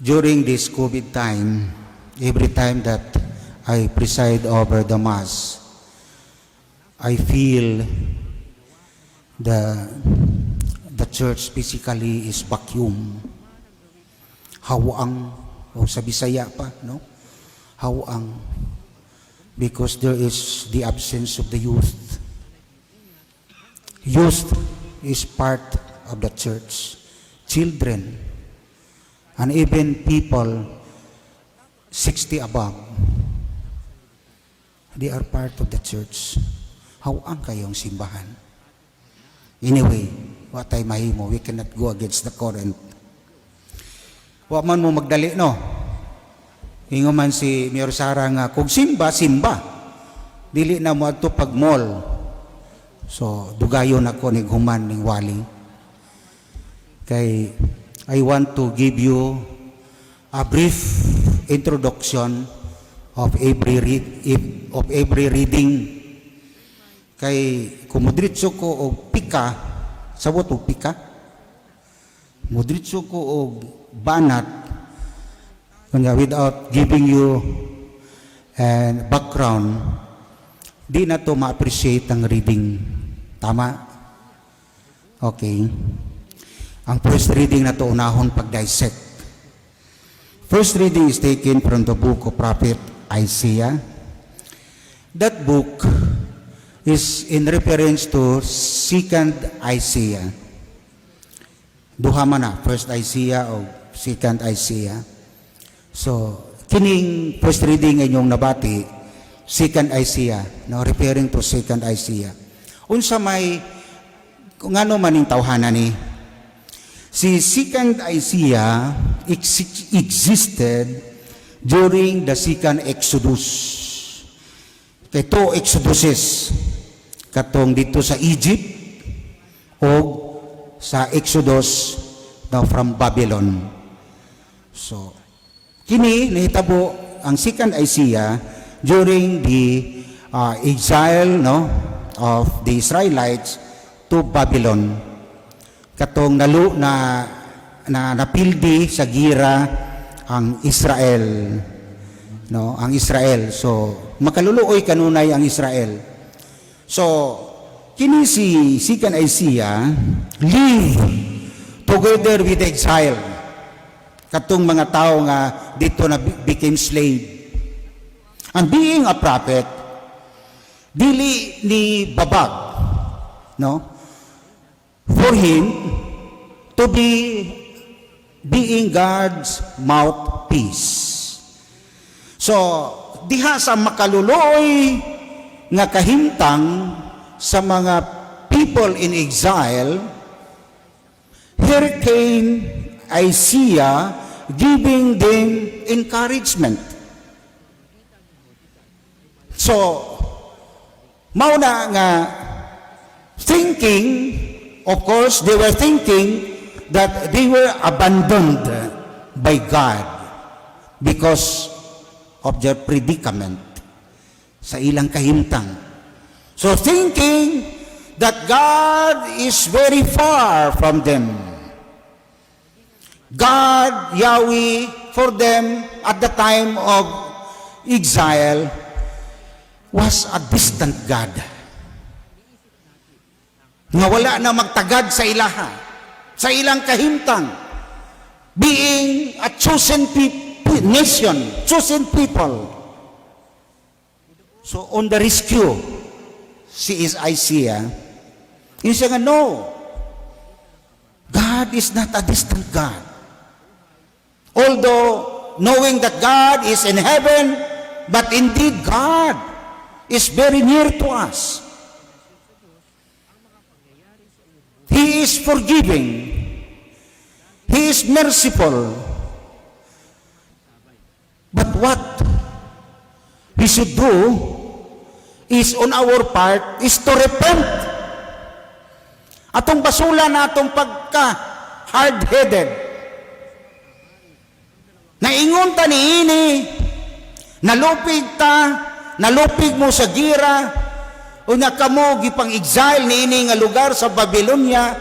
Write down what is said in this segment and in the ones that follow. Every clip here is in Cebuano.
During this COVID time, every time that I preside over the Mass, I feel the church physically is vacuum. Haw-ang, o sa Bisaya pa, no? Haw-ang. Because there is the absence of the youth. Youth is part of the church. Children, and even people 60 above, they are part of the church. Haw-ang kaayong simbahan. Anyway, wa tay mahimo, we cannot go against the current. Wa man mo magdali, no? Ingon man si Mayor Sara nga, kung simba, simba. Dili na mo adto pag mall. So, dugayon ako ning human ning wali. Kay I want to give you a brief introduction of every reading, kay kung modiretso ko og pika, sabot og pika, modiretso ko og banat kunya without giving you and background, di na to ma-appreciate ang reading. Tama? Okay, ang first reading na to unahon pag-dissect. First reading is taken from the book of Prophet Isaiah. That book is in reference to Second Isaiah. Duha man na, First Isaiah o Second Isaiah. So, kining first reading inyong nabati, Second Isaiah, no, referring to Second Isaiah. Unsa may ngano man ning tawhana ni? Si Second Isaiah existed during the second Exodus. Kay two Exoduses, katong dito sa Egypt o sa Exodus now from Babylon. So, kini nahitabo ang Second Isaiah during the exile, no, of the Israelites to Babylon. Katong nalu na na napildi sa gira ang Israel, no, ang Israel. So makaluluoy kanunay ang Israel. So kini si Second Isaiah live together with the exile, katong mga tao nga dito na became slave. And being a prophet, dili ni babag, no, for him to be being God's mouthpiece. So, diha sa makaluluoy nga kahimtang sa mga people in exile, here came Isaiah giving them encouragement. So, mao na nga thinking, of course, they were thinking that they were abandoned by God because of their predicament sa ilang kahimtang. So thinking that God is very far from them. God, Yahweh, for them at the time of exile was a distant God nga wala na magtagad sa ilaha, sa ilang kahimtang, being a chosen nation, chosen people. So on the rescue, si is Isaiah, yun siya nga, "No, God is not a distant God." Although knowing that God is in heaven, but indeed God is very near to us. He is forgiving. He is merciful. But what we should do is on our part is to repent. Atong basulan na atong pagka hard-headed. Naingon ta ni ini, nalupig ta, nalupig mo sa gira, unya kamo gipang exile ni ini nga lugar sa Babylonia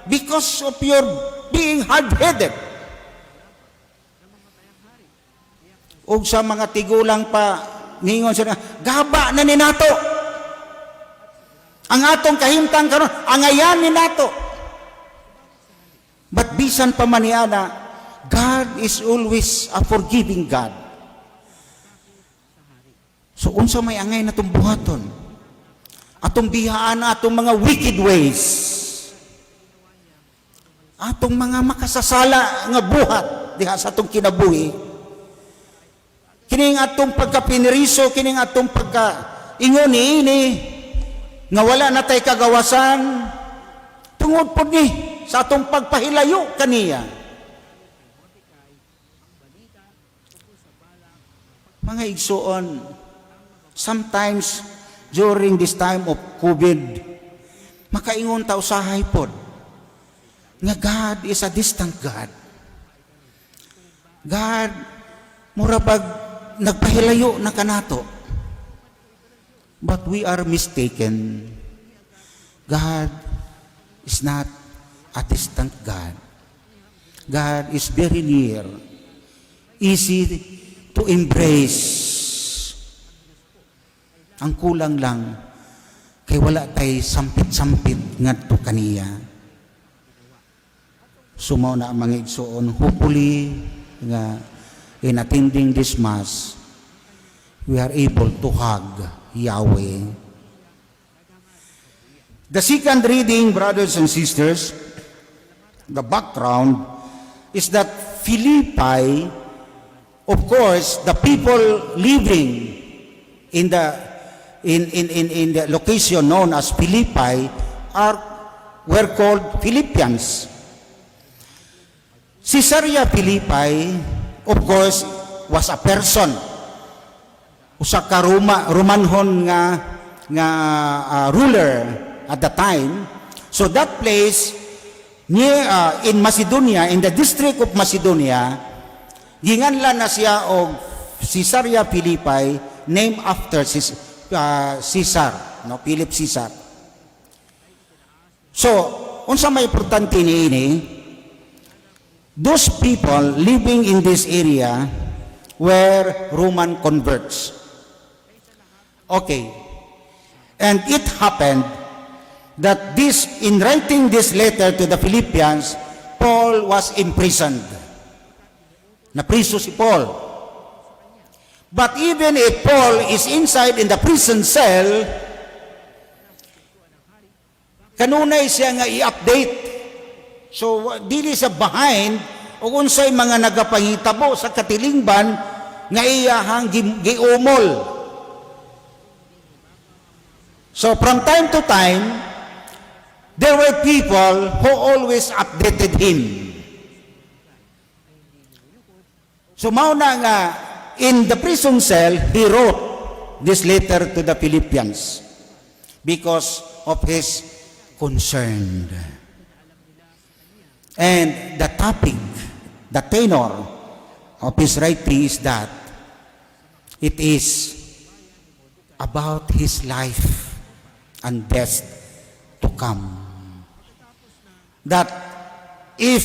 because of your being hard-headed. Ug sa mga tigulang pa, ningon sila, "Gaba na ni nato. Ang atong kahimtang karon, angayan ni nato." But bisan pa man niana, God is always a forgiving God. So unsa may angay natong buhaton? Atong bihaan atong mga wicked ways. Atong mga makasasala nga buhat diha sa atong kinabuhi. Kining atong pagkapineriso, kining atong pagka ingon niini nga wala na tay kagawasan tungod pod ni sa atong pagpahilayo kaniya. Mga igsuon, sometimes during this time of COVID, makaingon ta usahay pod nga God is a distant God. God, mura pag nagpahilayo na kanato. But we are mistaken. God is not a distant God. God is very near, easy to embrace. Ang kulang lang, kay wala tay sampit-sampit ngadto kaniya. So mao na, mga igsoon, hopefully nga in attending this Mass, we are able to hug Yahweh. The second reading, brothers and sisters, the background is that Philippi, of course, the people living in the location known as Philippi are were called Philippians. Caesarea Philippi, of course, was a person. Usa ka Romanhon nga ruler at the time. So that place near in Macedonia, in the district of Macedonia, ginganlan na siya og Caesarea Philippi, named after Caesar, no, Philip Caesar. So, unsa may importante niini? Those people living in this area were Roman converts. Okay. And it happened that this, in writing this letter to the Philippians, Paul was imprisoned. Napriso si Paul. But even if Paul is inside in the prison cell, kanunay siya nga i-update. So, dili sa behind o unsay mga nagapangitabo sa katilingban nga iyahang giumol. So, from time to time, there were people who always updated him. So, mao na nga, in the prison cell, he wrote this letter to the Philippians because of his concern. And the topic, the tenor of his writing is that it is about his life and death to come. That if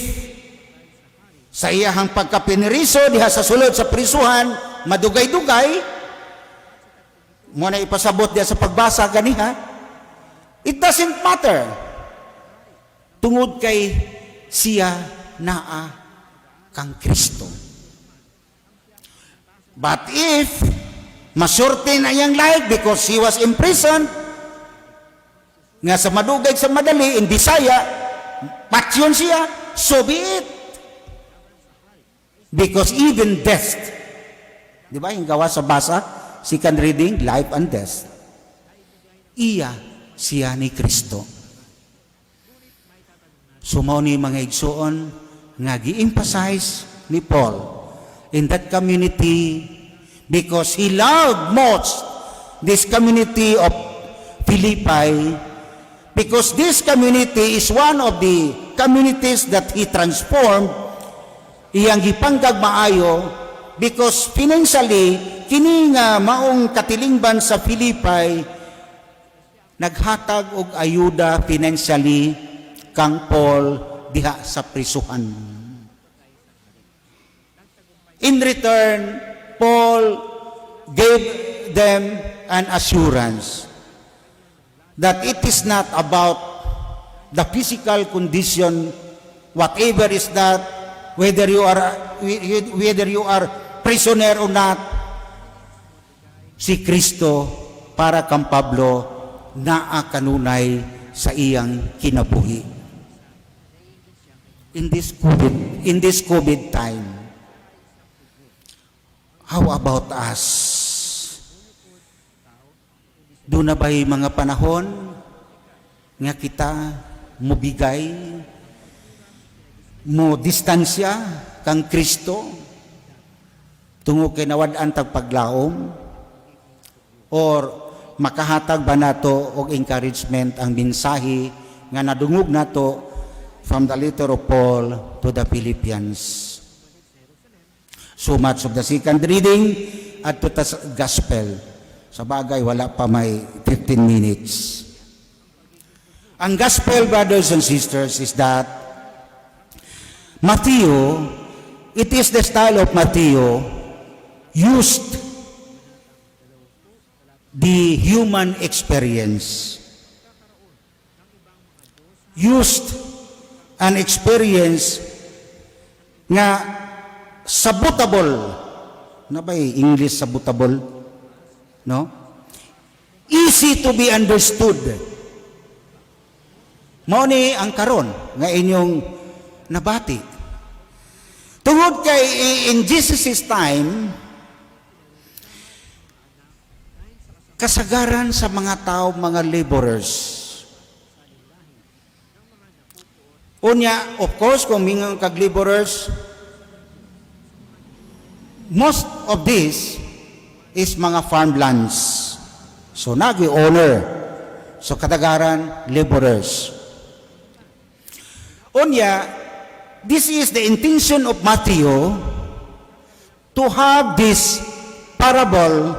sa iyahang pagkapineriso diha sa sulod sa prisuhan, madugay-dugay, mao na ipasabot diha sa pagbasa ganiha, it doesn't matter. Tungod kay siya naa kang Kristo. But if masurte na iyang life because he was imprisoned, nga sa madugay sa madali, in Bisaya, patyon siya, so be it. Because even death, di ba yung gawa sa basa, second reading, life and death, iya siya ni Kristo. So mao ni, mga igsuon, nga gi-emphasize ni Paul in that community because he loved most this community of Philippi, because this community is one of the communities that he transformed, iyang gipanggag maayo, because financially kini nga maong katilingban sa Philippi naghatag og ayuda financially kang Paul diha sa prisuhan. In return, Paul gave them an assurance that it is not about the physical condition, whatever is that, whether you are prisoner or not, si Kristo para kang Pablo naa kanunay sa iyang kinabuhi. In this COVID time, how about us? Duna ba'y mga panahon nga kita mubigay, mo distansya kang Kristo, tungod kay nawad-an tag paglaom, or makahatag ba nato og encouragement ang mensahe nga nadungog nato from the letter of Paul to the Philippians? So much of the second reading at to the gospel. Sa bagay, wala pa may 15 minutes. Ang gospel, brothers and sisters, is that Matthew, it is the style of Matthew, used the human experience. Used an experience nga sabutable. Naa ba'y English sabutable? No? Easy to be understood. Mao ni ang karon nga inyong nabati. Tungod kay in Jesus' time, kasagaran sa mga tao mga laborers. Unya, of course, kung mingon kag laborers, most of this is mga farmlands. So, nagi-owner. So, kasagaran, laborers. Unya, this is the intention of Matthew to have this parable,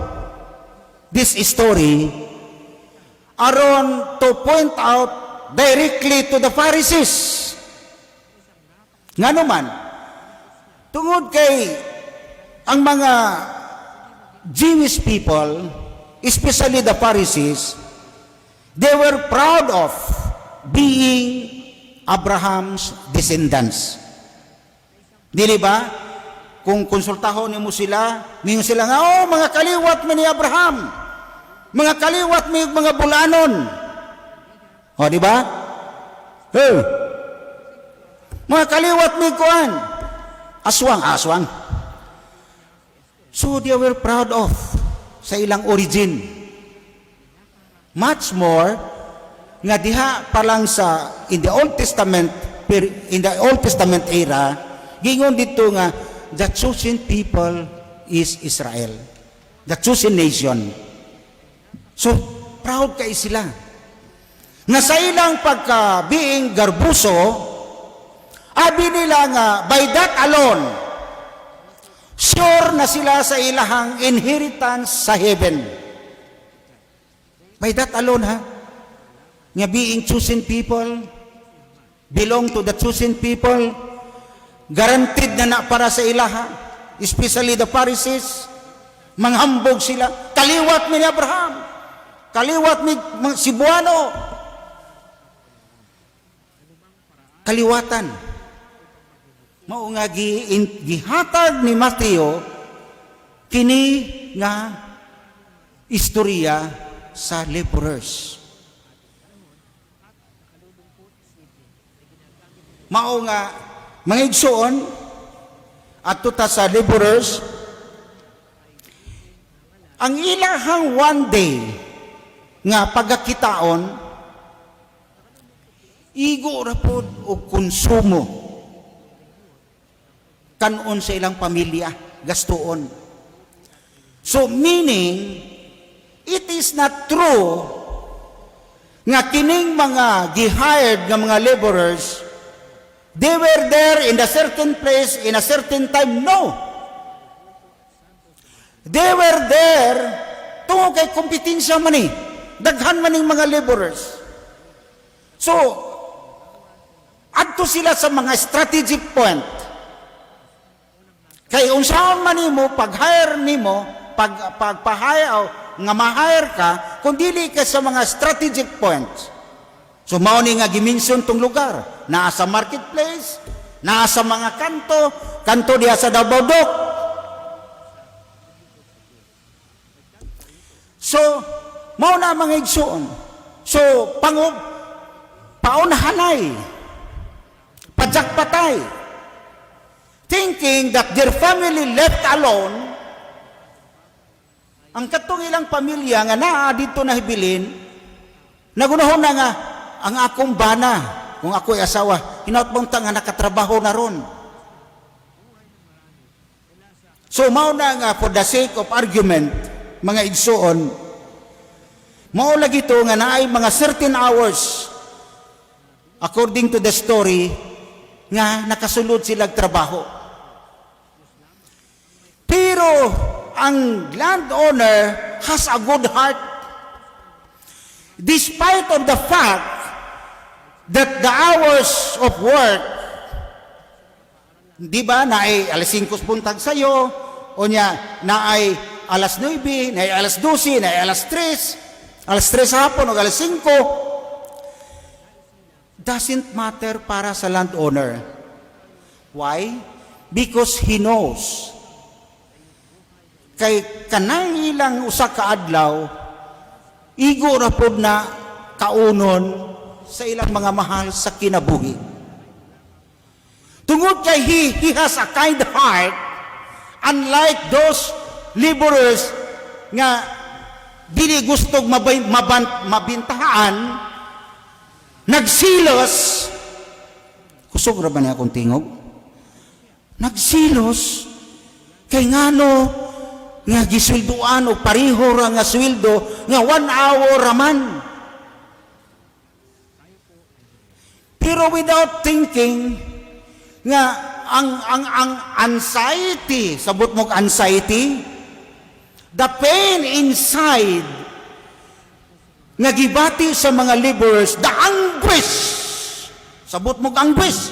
this story, aron to point out directly to the Pharisees. Ngano man, tungod kay ang mga Jewish people, especially the Pharisees, they were proud of being Abraham's descendants. Dili ba? Kung konsultahon nimo sila, mingon sila nga, "Oh, mga kaliwat mi ni Abraham. Mga kaliwat mi mga bulanon." O, di ba? Hey. Mga kaliwat mi kuan. Aswang, aswang. So they were proud of sa ilang origin. Much more nga diha pa lang sa in the Old Testament era, gingon dito nga the chosen people is Israel. The chosen nation. So proud kay sila. Nga sa ilang pagka being garbuso, abi nila nga by that alone, sure na sila sa ilahang inheritance sa heaven. By that alone, ha? Nga being chosen people, belong to the chosen people, guaranteed na na para sa ilaha, especially the Pharisees, manghambog sila, "Kaliwat mi ni Abraham, kaliwat mi mga Cebuano." Kaliwatan. Mao nga gihatag ni Mateo kini nga istorya sa laborers. Mao nga mga igsoon, adto ta sa laborers, ang ilahang one day nga pagkakitaon igo ra pod og konsumo kanon sa ilang pamilya, gastuon. So meaning, it is not true nga kining mga gihired nga mga laborers, they were there in a certain place in a certain time. No, they were there tungod kay kompetensya man eh, daghan man ning mga laborers. So adto sila sa mga strategic point. Kay unsaon man nimo pag-hire nimo, pag pagpa-hire o nga ma-hire ka kung dili ka sa mga strategic points? So mao ni nga gimension tong lugar, naa sa marketplace, naa sa mga kanto, kanto diha sa Davao Dock. So mao na, mga igsoon. So pangub paunahanay, pajakpatay, thinking that their family left alone, ang katong ilang pamilya nga naa dito na hibilin, nagunahon na nga, ang akong bana, kung ako'y asawa, hinaut bang nga nakatrabaho na ron. So mao na nga for the sake of argument, mga igsoon, mao lagi to nga naay mga certain hours, according to the story, nga nakasulod sila trabaho. Pero ang landowner has a good heart. Despite of the fact that the hours of work, di ba, naay alas 5 buntag sayo, o nya, naay alas 9, naay alas 12, naay alas 3, alas 3 sa hapon, o alas 5, doesn't matter para sa landowner. Why? Because he knows. Kay kanang ilang usa ka adlaw, igo ra pod na kaunon sa ilang mga mahal sa kinabuhi. Tungod kay he has a kind heart, unlike those laborers nga dili gustog mabintahaan, nagsilos. Kusog ra ba niya akong tingog? Nagsilos kay ngano nga gisweldoan og pareho ra nga sweldo nga 1 hour raman. Pero without thinking nga ang anxiety, sabot mo anxiety, the pain inside nga gibati sa mga laborers, the anguish, sabot mo anguish,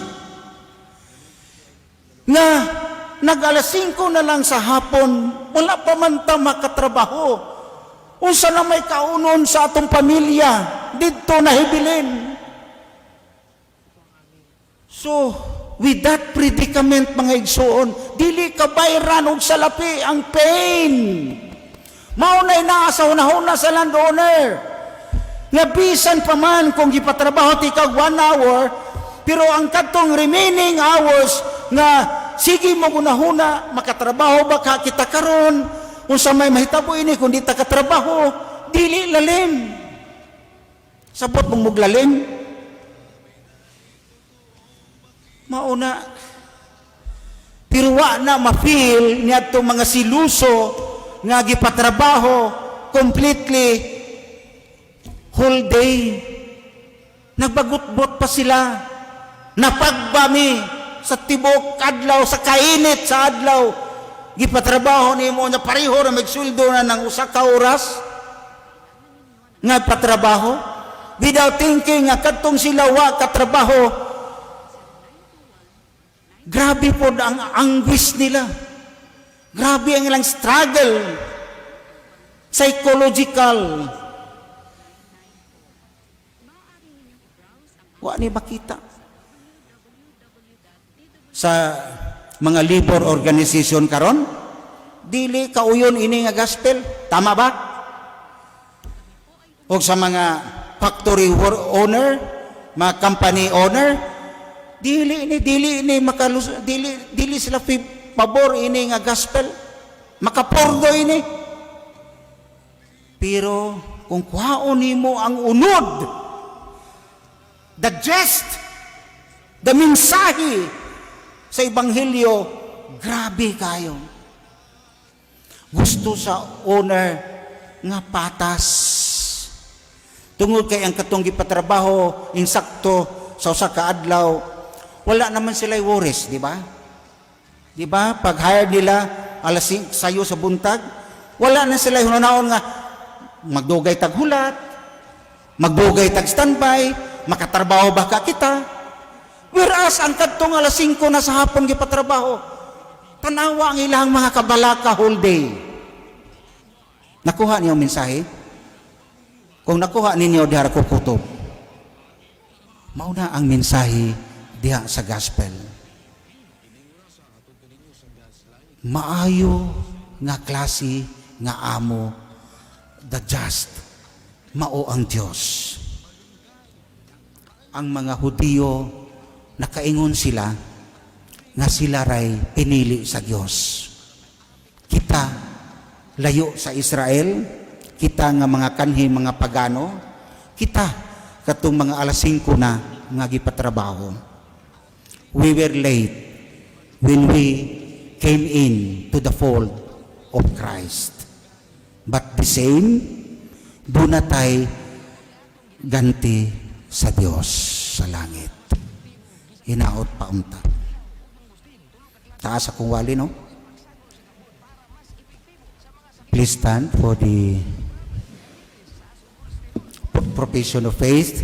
nga nag alas 5 na lang sa hapon, wala pa man ta makatrabaho. Unsa na may kaunon sa atong pamilya didto nahibilin? So, with that predicament, mga igsoon, dili ka bayran og salapi ang pain. Mao na naa sa hunahuna sa landowner. Nga bisan pa man kung gipatrabaho ti kag 1 hour, pero ang kadtong remaining hours nga sige mo gunahuna, makatrabaho ba ka kita karon? Unsa may mahitabo ini kung di ta katrabaho? Dili lalim. Sabot mong muglalim. Mauna. Pero wa na ma-feel niadtong mga siluso nga gipatrabaho completely whole day. Nagbagutbot pa sila. Napagbami sa tibok adlaw, sa kainit sa adlaw. Gipatrabaho nimo na pareho ra magsweldo na ng usa ka oras nga patrabaho without thinking nga kadtong sila wa katrabaho, grabe po ang anguish nila. Grabe ang ilang struggle. Psychological. Wa ni makita. Sa mga labor organization karon, dili kauyon ini nga gospel. Tama ba? O sa mga factory owner, mga company owner, dili ni makalus, dili dili sila pabor ini nga gospel. Makapordo ini. Pero kung kuhaon nimo ang unod, the gist, the mensahe sa ebanghelyo, grabe kayo. Gusto sa owner nga patas. Tungod kay ang katong gipatrabaho insakto sa usa ka adlaw, wala naman sila worries, di ba? Di ba? Pag hire nila alas sayo sa buntag, wala na sila hunaon nga magdugay tag hulat, magdugay tag standby, makatrabaho ba ka kita? Whereas ang kadtong alas 5 na sa hapon gipatrabaho, Tanawa ang ilang mga kabalaka whole day. Nakuha niyo ang mensahe? Kung nakuha ninyo, diha ko kutob. Mao na ang mensahe diha sa gospel. Maayo nga klase nga amo, the just, mao ang Dios. Ang mga Hudiyo, nakaingon sila nga sila ray pinili sa Dios. Kita layo sa Israel, kita nga mga kanhi, mga pagano, kita katong mga alas 5 na nga gipatrabaho. We were late when we came in to the fold of Christ. But the same, duna tay ganti sa Dios sa langit. Hinaot pa unta. Taas akong wali, no? Please stand for the profession of faith.